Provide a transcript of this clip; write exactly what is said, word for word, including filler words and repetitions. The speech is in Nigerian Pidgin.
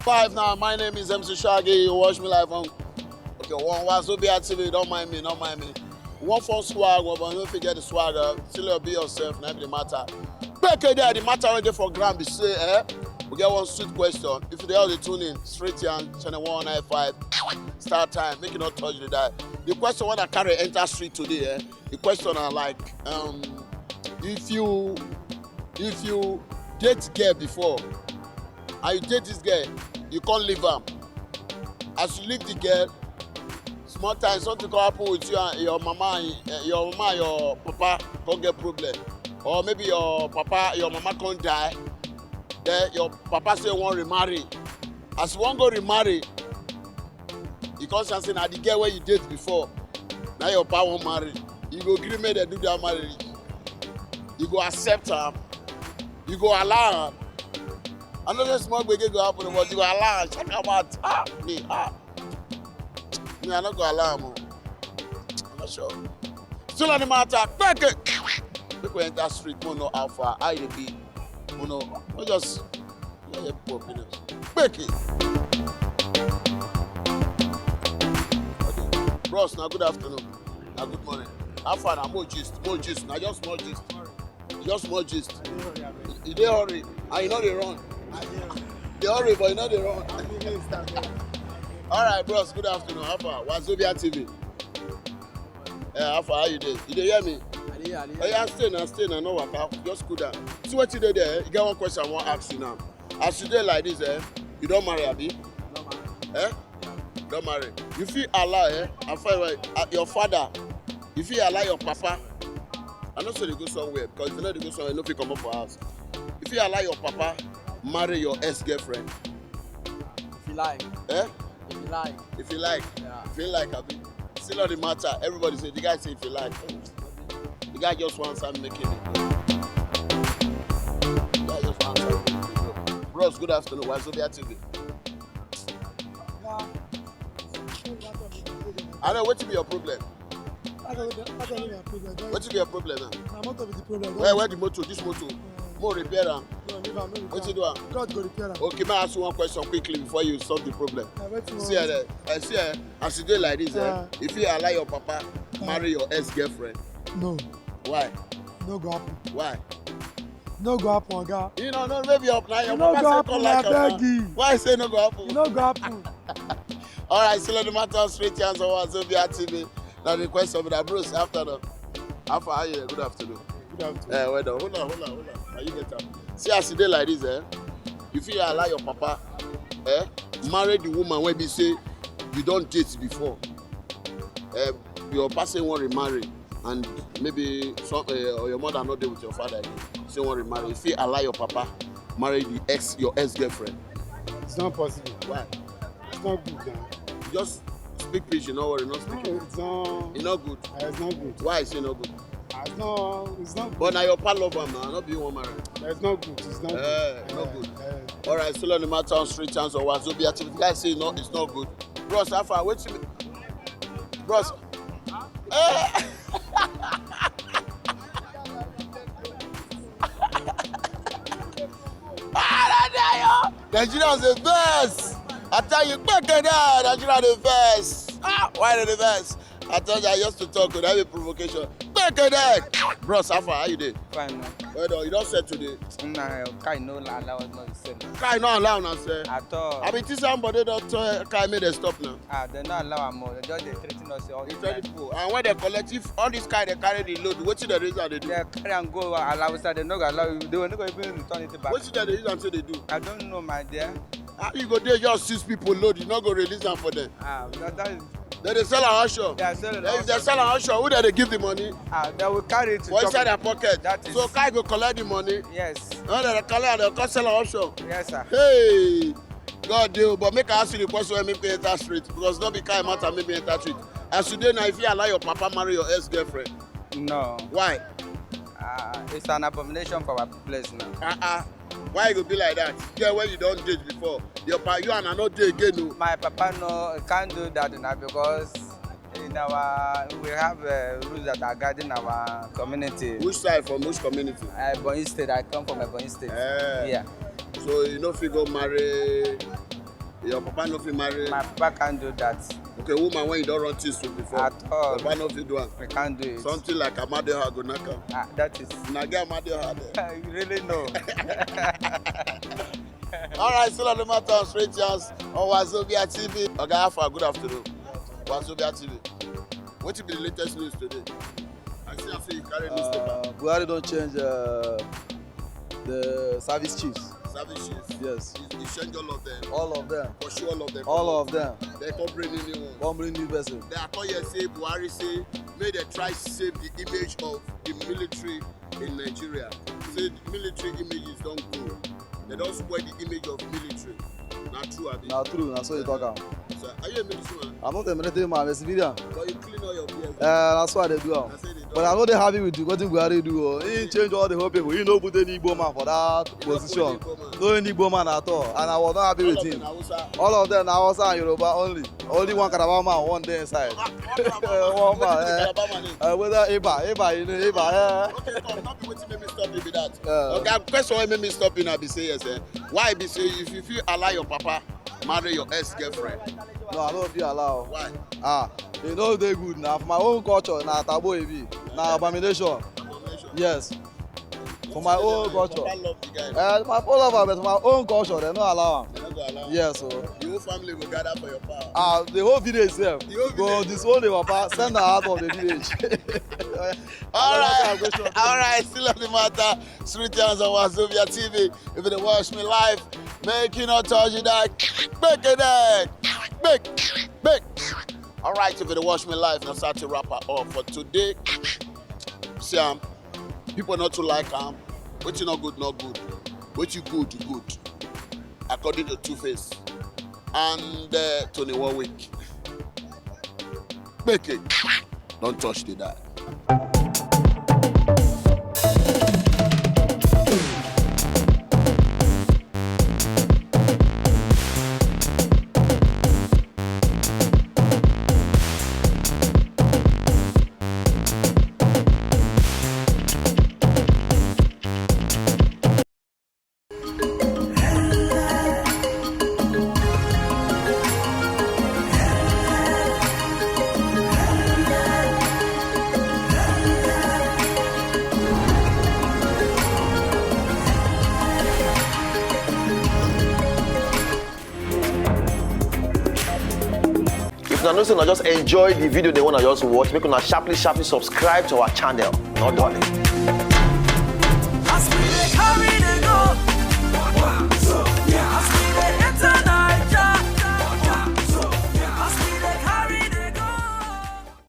Five now. My name is M C Shaggy. You watch me live on, okay, one Wazobia T V. Don't mind me, don't mind me. One phone swag, but you don't forget the swagger. Still be yourself, not the matter. Back there, the matter right there for ground, be say, eh? We get one sweet question. If you dey tune in, straight here, channel one nine five, start time, make you not touch the die. The question when I carry enter street today, eh? The question are like, um, if you, if you date girl before, and you date this girl, you can't leave am. As you leave the girl, small time, something can happen with you and your mama, and, eh, your mama and your papa can get problem. Or maybe your papa, your mama can die. Then your papa say wan remarry. As you wan go remarry, you come see say na the girl wey you date before, na your papa wan marry. You go gree make dem do that marriage? You go accept am? You go allow am? I know say small gbege go happen, but you go allow am? Check am out. Ah, me, ah. Me, I no go allow am o. I'm not sure. Still on the matter. Make we enter street, we know how far. How you dey be? We know. We just, yeah, yeah, people opinions. Make it. Okay. Bros, na good afternoon. Na good morning. How far na? More gist, more gist. Na just small gist. Just small gist. You dey hurry and you no dey run. Dey hurry, but you no dey run. All right, bros. Good afternoon. How far? Wazobia T V. Eh, how far? How you dey? You dey hear me? I dey hear, I dey hear. Oh yeah, stay now, stay now. No waka. Just cool down. See wetin dey there. You get one question I wan ask you now. As you dey like this, eh? You don marry, abi? No marry. Eh? Don marry. You fit allow, eh? I find right. Uh, your father. You fit allow your papa. I know say dey go somewhere, because if you no dey go somewhere, you no fit comot for house. You fit allow your papa marry your ex-girlfriend. If you like. Eh? If you like. If you like. Yeah. If you like, abi. Still on the matter. Everybody say, the guy say if you like. The guy just wants to make it. The guy just wants to make it. Bros, good afternoon. Wazobia T V. I know, wetin be your problem? I don't know, I don't know my problem. Wetin be your problem now? Na motor be the problem. Where, where the motor? This motor. Mo repair am. No, leave am, no repair. Wetin do am? God go repair am. Okay, may I ask you one question quickly before you solve the problem? Uh, wetin you want? See, eh, eh, see, eh, as you dey like this, eh, if you allow your papa marry your ex-girlfriend. No. Why? No go happen. Why? No go happen, oga. You know, no, maybe up now. Your papa say come like am now. Why say no go happen? E no go happen. All right, so let the matter straight here. So Wazobia T V. Now the question be that, bros, after the, how far are you? Good afternoon. Good afternoon. Eh, well done. Hold on, hold on, hold on. Are you get am? See, as you dey like this, eh? You fit allow your papa, eh, marry the woman wey be say you don date before. Eh, your papa say wan remarry, and maybe some, eh, or your mother no dey with your father again. Say wan remarry. You fit allow your papa marry the ex, your ex-girlfriend? It's not possible. Why? It's not good now. Just speak pidgin, no worry, no speak. No, it's not. E no good. Uh, it's not good. Why is it not good? Uh, it's not, it's not good. But na your papa love am now, no be you wan marry. It's not good. It's not good. Eh, no good. Eh. All right, so let the matter on straight chance or Wazobia T V. The guy say no, it's not good. Bros, how far? Wetin? Bros. Eh. Ah, that day, yo. Nigerians dey vex. I tell you, quick and down, Nigeria dey vex. Ah, why dem dey vex? I tell you, I used to talk, that be provocation. Quick and down. Bros, how far? How you dey? Fine, man. Well done. You don set today? Nah, car no allow us not to sell. Car no allow una sell? At all. I mean, this somebody don tell car make dem stop now. Ah, dem no allow am o. Dem just dey threaten us all the time. Dey threaten people. And when dem collect, if all this car dey carry the load, wetin dem use am dey do? Dem carry am go Alawusa, dem no go allow you. Dem no go even return it back. Wetin dem dey use am take dey do? I don't know, my dear. How you go dey just six people load, you no go release am for dem? Ah, that, that is. Dem dey sell am offshore. Dem dey sell am offshore. If dem sell am offshore, who dem dey give the money? Ah, dem will carry it to chop. For inside their pocket. That is. So car go collect the money. Yes. No, dem dey collect am, dem come sell am offshore. Yes, sir. Hey! God dey o, but make I ask you the question wey make me enter street, because no be car matter make me enter street. As you dey now, if you allow your papa marry your ex-girlfriend. No. Why? Ah, it's an abomination for our place now. Ah, ah. Why e go be like that? Girl wey you don date before, your pa, you and I no dey again o. My papa no, can't do that now, because in our, we have, uh, rules that are guiding our community. Which side, from which community? Uh, Ebonyi State. I come from Ebonyi State. Eh. Yeah. So you no fit go marry Your papa no fit marry. My papa can't do that. Okay, woman when you don run things to before. At all. Papa no fit do am. I can't do it. Something like Amadioha go knack am. Ah, that is. Na get Amadioha there. You really know. All right, still on the matter on Straight Yarns on Wazobia T V. Oga Alpha, good afternoon. Wazobia T V. Wetin be the latest news today? I see am say you carry newspaper. Uh, Buhari don change uh, the service chiefs. Service chiefs. Yes, You, you change all of them. All of them. Pursue all of them. All of them. They come bring in new ones. Come bring new person. They are come here say Buhari say make they try save the image of the military in Nigeria. Say the military images don go. They don spoil the image of military. Na true, abi? Na true, na so you talk am. So, are you a military man? I'm not a military man, I'm a civilian. But you clean all your beard. Uh, na so I dey do am. I say they don. But I no dey happy with wetin Buhari do o. He change all the whole people. He no put any Igbo man for that You no put position. Igbo man. No any Igbo man at all. And I was not happy All with of him. them na Hausa. All of them na Hausa and Yoruba only. Only one Calabar man, one dey inside. What about One man, Wetin be eh. Calabar man name? Uh, whether Iba, Iba, you know Iba. Eh. Okay, come, not be wetin make me stop you be that. Uh. Okay, question wey make me stop you now be say yes, eh? Why be say if you fit allow your papa marry your ex-girlfriend? No, I no fit allow. Why? Ah, e no dey good na. For my own culture, na taboo e be. Na abomination. Abomination. Yes. For my own Your culture. Papa love the guy. Uh, my papa love am, but for my own culture, dem no allow am. They no go allow. Yes, o. The whole family go gather for your power. Ah, the whole village sef The whole go village. Disown the papa, send am out of the village. All right, That's my question. All right, still on the matter. Straight Yarns on Wazobia T V. If you dey watch me live, make you no touch it. That make it there. Make, make. All right, if you dey watch me live, now start to wrap her up for today. See am, people not too like am. Wetin no good, no good. Wetin good, good. According to Two Face and uh, Tony Warwick. Make it. Don't touch the die. If una know say una just enjoy the video dem wey una just watch, make una sharply sharply subscribe to our channel. No dulling.